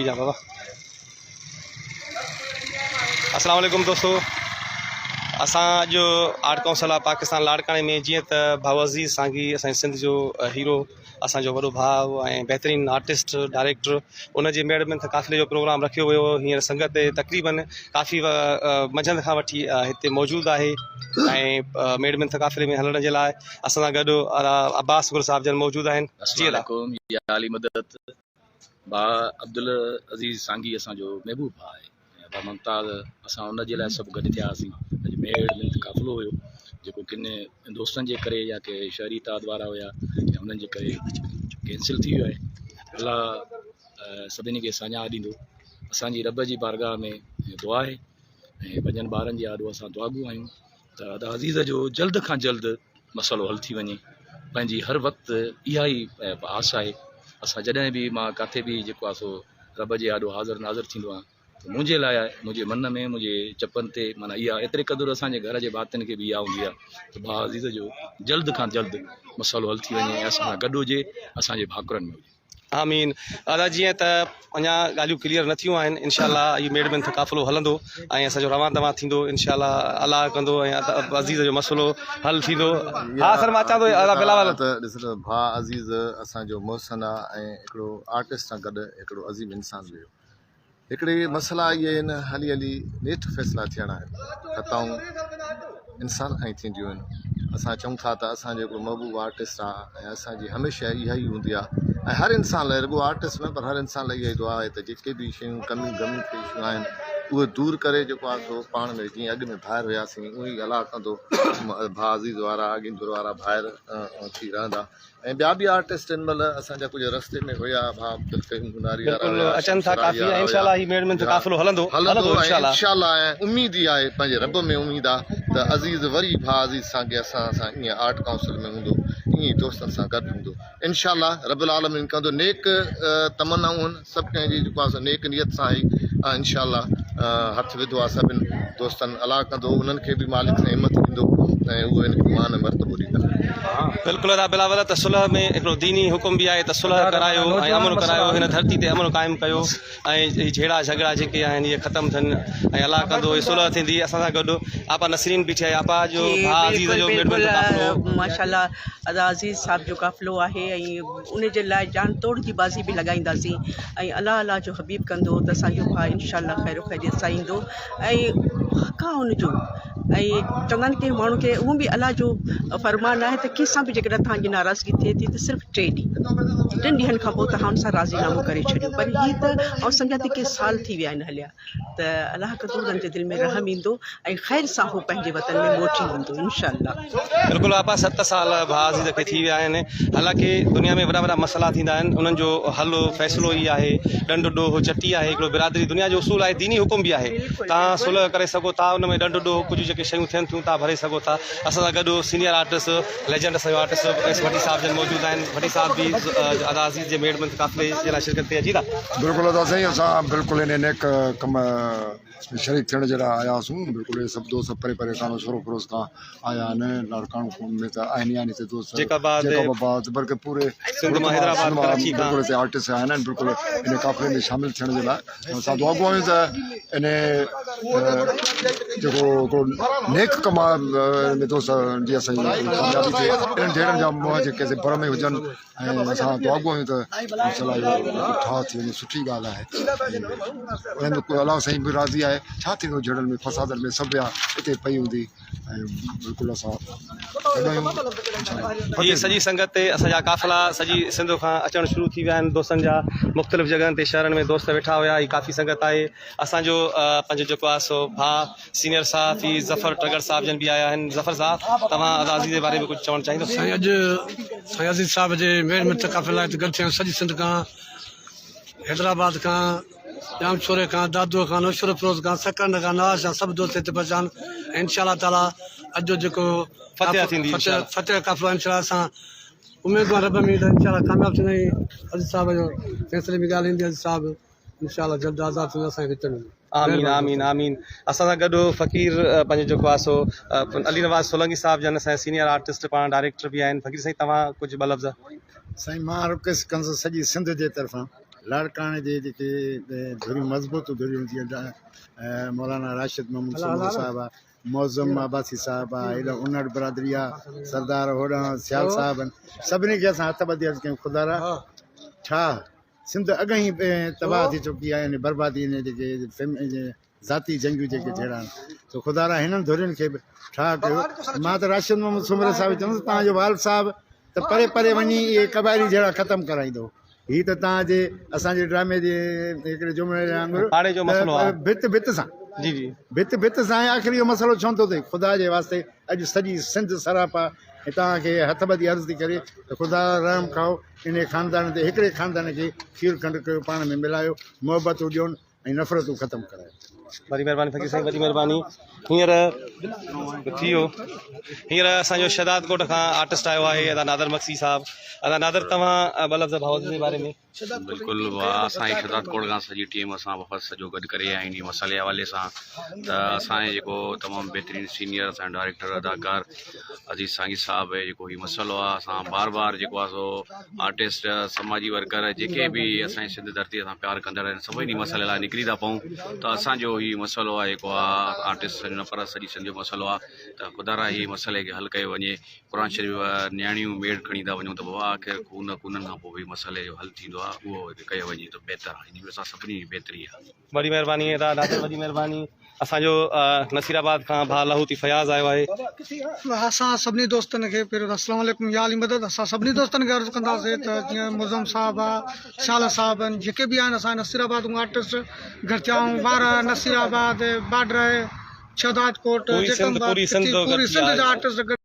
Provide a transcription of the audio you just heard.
جا بابا السلام عليڪم دوستو اسان اڄ آرٽ ڪائونسل آف پاڪستان لاڙڪاڻي ۾ جيئن ته ڀاء عزيز سانگي اسان سنڌ جو هيرو اسان جو وڏو ڀاء ۽ بهترين آرٽسٽ ڊائريڪٽر ان جي ميڙ منٿ قافلي جو پروگرام رکيو ويو هينئر سنگت تقريبن ڪافي منجهند کان وٺي هتي موجود آهي ۽ ميڙ منٿ قافلي ۾ هلڻ جي لاء اسان سان گڏ عباس گل صاحب جن موجود آهن جي السلام عليڪم يا علي مدد ڀاء عبدالعزيز سانگي اسان جو محبوب ڀاء آهي ۽ ابا ممتاز اسان ان جي لاء سڀ گڏ ٿيا هئاسين. اڄ ميڙ منٿ قافلو هيو جيڪو ڪن دوستن جي ڪري يا ڪي شهري اتحاد وارا هيا يا انهن جي ڪري ڪينسل ٿي ويو آهي. الله سڀني کي ساڃاهه ڏيندو. اسان جي رب جي بارگاهه ۾ دعا آهي ۽ پنهنجن ٻارن جي آڏو اسان دعاگو آهيون ته ادا عزيز جو جلد کان جلد مسئلو حل ٿي وڃي پنهنجي هر وقت اها ئي آس آهي اسان جڏهن به مان ڪاٿي به جيڪو آهي سو رب جي آڏو حاضر ناظر ٿيندو آهيان ته منهنجي لاء منهنجي من ۾ منهنجي چپن تي معنيٰ اها ايتري قدر اسان جي گهر جي ڀاتين کي به اها هوندي آهي ته ڀاء عزيز جو جلد کان جلد مسئلو حل ٿي وڃي ۽ اسان سان گڏ هجي اسان جي ڀاڪرن ۾ هجي. آمين ادا جيئن ته اڃا ڳالهيون ڪليئر نه ٿيون آهن انشاء الله هي ميڙ منٿ قافلو هلندو ۽ اسان جو روان دوان ٿيندو انشاء الله الله ڪندو ۽ عزيز جو مسئلو حل ٿيندو ها سر مان اچان ٿو ادا بلاول ته ڏس ته ڀاء عزيز اسان جو محسن آ ۽ هڪڙو آرٽسٽ سان گڏ هڪڙو عظيم انسان به هيو هڪڙي مسئلا اهي آهن هلي هلي نيٺ فيصلا ٿيڻا آهن خطائون انسان کان ئي ٿينديون آهن اسان چئون ٿا ته اسان جو هڪڙو محبوب آرٽسٽ آهي ۽ اسان جي هميشه اها ئي هوندي آهي ۽ هر انسان لاء رڳو آرٽسٽ نه پر هر انسان لاء اها ئي دعا آهي ته جيڪي به شيون ڪميون غميون پيشيون آهن اهي دور ڪري جيڪو آهي سو پاڻ ۾ جيئن اڳ ۾ ڀائر هياسين اونئي ئي الله ڪندو ڀاء عزيز وارا اڳين ڌر وارا ڀائر ٿي رهندا ۽ ٻيا به آرٽسٽ ان مهل اسان جا ڪجهه رستي ۾ هيا ڀاء عبدالقيوم هناري وارا بلڪل هيا اچن شمس ٿا راهي ڪافي وارا ۽ انشاء هيا الله هي ميڙ منٿ جا قافلو هلندو هلندو هلندو ۽ انشاء الله انشاء الله ۽ اميد ئي آهي پنهنجي رب ۾ اميد آ ته عزيز وري ڀاء عزيز سانگي اسان سان ائين آرٽ ڪائونسل ۾ هوندو ائين ئي دوستن سان گڏ هوندو انشاء الله رب العالمين ڪندو نيڪ تمنائون هن سڀ ڪنهن جي جيڪو آ سو نيڪ نيت سان ئي انشاء الله هٿ وڌو آ سڀن دوستن الله ڪندو انهن کي به مالڪ سائين همت ڏيندو ۽ اهو ان کي مان ۽ مرتبو ڏيندا. بلڪل ادا بلاول ته صلح ۾ هڪڙو ديني حڪم به آهي ته صلح ڪرايو ۽ امن ڪرايو هن ڌرتي تي امن قائم ڪيو ۽ هي جهيڙا جهڳڙا جيڪي آهن اهي ختم ٿين ۽ الله ڪندو هي صلح ٿيندي اسان سان گڏ آپا نسرين بيٺي آهي آپا جو جي ڀاء عزيز بلڪل جو ميڙ بلڪل منٿ قافلو ماشاءالله ادا عزيز صاحب جو قافلو آهي ۽ ان جي لاء جان توڙ جي بازي به لڳائينداسين ۽ الله الله جو حبيب ڪندو ته اسان جو ڀاء انشاء الله خير و خيريت سان ايندو ۽ حق آهي ان جو ۽ چوندا آهن ڪنهن ماڻهو کي اهو به الله جو فرمان آهي ته ڪنهن سان به جيڪڏهن توهان جي ناراضگي ٿئي ٿي ته صرف ٽي ڏينهن ٽن ڏينهن کان پوء توهان ان سان راضي نامو ڪري ڇڏيو پر هي ته آئون سمجهان ٿي ڪي سال ٿي ويا آهن هليا ته الله ڪندو انهن جي دل ۾ رحم ايندو ۽ خير سان هو پنهنجي وطن ۾ موٽي ايندو انشاء الله. بلڪل آپا ست سال ڀاء عزيز کي ٿي ويا آهن حالانڪه دنيا ۾ وڏا وڏا مسئلا ٿيندا آهن انهن جو حل فيصلو ئي آهي ڏنڊ ڏوهه چٽي آهي هڪڙو برادري دنيا جو اصول آهي ديني حڪم به آهي تان صلح ڪري سگهو ٿا ان ۾ ڏنڊ ڏوهه ڪجهه جيڪي شيون ٿين ٿيون تان ڀري سگهو ٿا اسان سان گڏ سينيئر آرٽسٽ ليجنڊ اسان جو آرٽسٽ ايس ڀٽي صاحب جن موجود آهن ڀٽي صاحب به ادا عزيز جي ميڙ منٿ قافلي جي لاء شرڪت ڪئي اچي ٿا. بلڪل ادا سائين اسان بلڪل ان نيڪ ڪم ۾ شريڪ ٿيڻ جي لاء آيا هئاسون بلڪل اهي سڀ دوست پري پري کان نوشهروفيروز کان آيا آهن لاڙڪاڻو ۾ ته آهن ئي آهن هتي دوست جيڪب آباد جيڪب آباد بلڪه پوري سنڌ ملڪ مان مان حيدرآباد سنڌ مان ڪراچي کان بلڪل هتي آرٽسٽ آيا آهن بلڪل ان قافلي ۾ شامل ٿيڻ جي لاء اسان دعا گو آهيون ته ان جيڪو هڪڙو نيڪ ڪم آهي دوست جي اسان جي ڪاميابي ٿئي انهن جهڙن جا منهن جيڪي سي بر ۾ هجن ۽ اسان دعا گو آهيون ته انشاء الله اهو ٺاهه ٿي وڃي سٺي ڳالهه آهي ان ۾ الله سائين به راضي آهي ڇا ٿيندو جهڙن ۾ فسادن ۾ سڀ ويا اتي پئي هوندي ۽ بلڪل اسان گڏ آهيون انشاء الله هي سڄي سنگت تي اسان جا قافلا سڄي سنڌ کان اچڻ شروع ٿي ويا آهن دوستن جا مختلف جڳهن تي شهرن ۾ دوست ويٺا هيا هي ڪافي سنگت آهي اسان جو پنهنجو جيڪو آهي سو ڀاء سينئر صحافي ظفر ٽڳڙ صاحب جن به آيا آهن ظفر صاحب توهان ادا عزيز جي باري ۾ ڪجهه چوڻ چاهيندو. سائين اڄ سائين عزيز صاحب جي ميڙ مچ قافلي لاء هتي گڏ ٿيا آهيون سڄي سنڌ کان حيدرآباد کان ڄامشوري کان، دادوء کان، نوشهروفيروز کان، سڪرنڊ کان، نوابشاهه سڀ دوست هتي پهچا آهن ۽ انشاء الله تعاليٰ اڄ جو جيڪو فتح ٿيندي انشاء الله. فتح قافلو انشاء الله اسان اميد آهي رب ۾ ته انشاء الله ڪامياب ٿيندا ۽ عزيز صاحب جو فيصلي ۾ ڳالهه ايندي عزيز صاحب انشاء الله جلد آزاد ٿيندو اسان جي وچ ۾. آمين آمين آمين اسان سان گڏ فقير پنهنجو جيڪو آهي سو علي نواز سولنگي صاحب جن اسان جا سينيئر آرٽسٽ پاڻ ڊائريڪٽر به آهن فقير سائين توهان ڪجهه ٻه لفظ. سائين مان رڪويسٽ ڪندس سڄي سنڌ جي طرفان. لاڙڪاڻي جي جيڪي ڌريون مضبوط ڌريون جيئن مولانا راشد محمود سومرو صاحب آ معظم عباسي صاحب آ هيڏانهن انڙ برادري آ سردار هوڏانهن سيال صاحب آهن سڀني کي اسان هٿ ٻڌي عرض ڪيون خدا را ٺاهه سنڌ اڳ ئي تباهه ٿي چڪي آهي يعني بربادي ان جيڪي ذاتي جنگيون جيڪي جهيڙا آهن سو خدا را هنن ڌرين کي به ٺاهه ڪيو مان ته راشد محمد سومري صاحب چوندس توهان جو والد صاحب ته پري پري وڃي اهي قبائلي جهيڙا ختم ڪرائيندو هي ته توهان جي اسان جي ڊرامي جي هڪڙي جملي وانگر پاڙي جو مسئلو آهي ڀت ڀت سان جي جي ڀت ڀت سان آخر اهو مسئلو ڇو ٿو ٿئي خدا جي واسطي اڄ سڄي سنڌ سراپا توهان کي هٿ ٻڌي عرض ٿي ڪري ته خدا رحم کائو انهي خاندان تي هڪڙي خاندان کي کير کنڊ ڪيو پاڻ ۾ ملايو محبتون ڏيون ۽ نفرتون ختم ڪرايو. وڏي مهرباني فقير سائين وڏي مهرباني هينئر ٿي ويو هينئر اسان جو شهداد ڪوٽ کان آرٽسٽ آيو آهي ادا نادر مگسي صاحب ادا نادر توهان ٻه لفظ ڀاء جي باري ۾ بلڪل واھ اسان جي شھداد ڪوٽ کان سڄي ٽيم اسان وفد سڄو گڏ ڪري آيا آھيون انھي مسئلي حوالي سان ته اسان جي جيڪو تمام بھترين سينيئر اسان جو ڊائريڪٽر اداڪار عزيز سانگي صاحب جيڪو هي مسئلو آ اسان بار بار جيڪو آ سو آرٽسٽ سماجي ورڪر جيڪي به اسان جي سنڌ ڌرتي سان پيار ڪندڙ آهن سڀئي انهي مسئلي لاء نڪري ٿا پئون ته اسان جو هي مسئلو آ جيڪو آ آرٽسٽ نه پر سڄي سنڌ جو مسئلو آ ته خدا را هي مسئلي کي حل ڪيو وڃي قرآن شريف نياڻيون ميڙ کڻي ٿا وڃون ته بابا آخر خون خونن کان پوء به مسئلي جو حل ٿيندو آ اهو ڪيو وڃي ته بهتر آ انهي ۾ اسان سڀني جي بهتري آ. وڏي مهرباني ادا ناصر وڏي مهرباني اسان جو نصير آباد کان ڀاء لاهوتي فياض آيو آهي. اسان سڀني دوستن کي پهريون ته السلام عليڪم يا علي مدد اسان سڀني دوستن کي عرض ڪنداسين ته جيئن معظم صاحب آ سيال صاحب آهن جيڪي به آهن اسان نصير آباد کان آرٽسٽ گڏ ٿيا آهيون وارهه نصير آباد باڊره شهداد ڪوٽ پوري سنڌ جيڪب آباد پوري سنڌ پوري سنڌ جا آرٽسٽ گڏ.